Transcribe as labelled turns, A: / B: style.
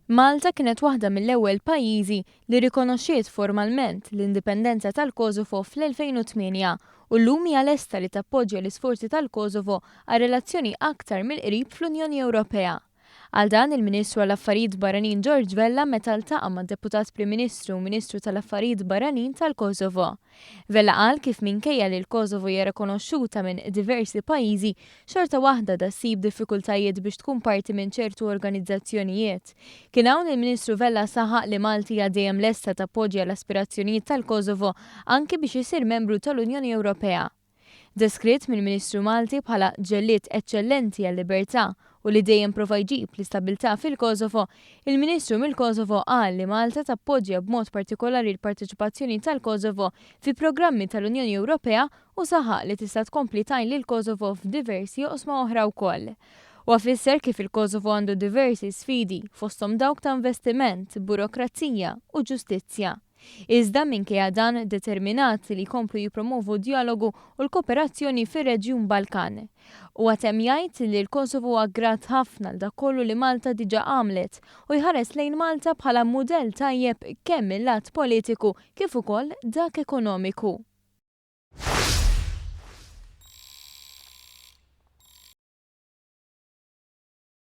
A: Malta kienet waħda mill-ewwel pajjiżi li rikonoxxiet formalment l-indipendenza tal-Kosovo fl-2008 u llum hija lesta li tappoġġja l-isforzi tal-Kosovo għal relazzjoni aktar mill-qrib fl-Unjoni Ewropea. Qal dan il-Ministru għall-Affarijiet Barranin George Vella meta ltaqa' mad-Deputat Prim Ministru u Ministru tal-Affarijiet Barranin tal-Kosovo. Vella qal kif minkejja li l-Kosovo hija rikonoxxuta minn diversi pajjiżi, xorta waħda għadha ssib diffikultajiet biex tkun parti minn ċertu organizzazzjonijiet. Kien hawn li l-Ministru Vella saħaq li Malta hija dejjem lesta tappoġġja l-aspirazzjonijiet tal-Kosovo anki biex isir membru tal-Unjoni Ewropea. Deskritt mill-Ministru Malti bħala ġellied eċċellenti għal-libertà u li dejjem prova jġib l-istabbiltà fil-Kosovo, il-Ministru mill-Kosovo qal li Malta tappoġġja b'mod partikolari l-parteċipazzjoni tal-Kosovo fi programmi tal-Unjoni Ewropea u saħaq li tista' tkompli tgħin lill-Kosovo f'diversi oqsma oħra wkoll. Huwa fisser kif il-Kosovo għandu diversi sfidi, fosthom dawk ta' investiment, burokrazija u ġustizzja. Iżda minkejja dan determinat li jkomplu jippromovu d-djalogu u l-kooperazzjoni fir-reġjun Balkan. Huwa temm jgħid li l-Kosovo huwa grat ħafna għal dak kollu li Malta diġà għamlet u jħares lejn Malta bħala mudell tajjeb kemm mil-lat politiku kif ukoll dak ekonomiku.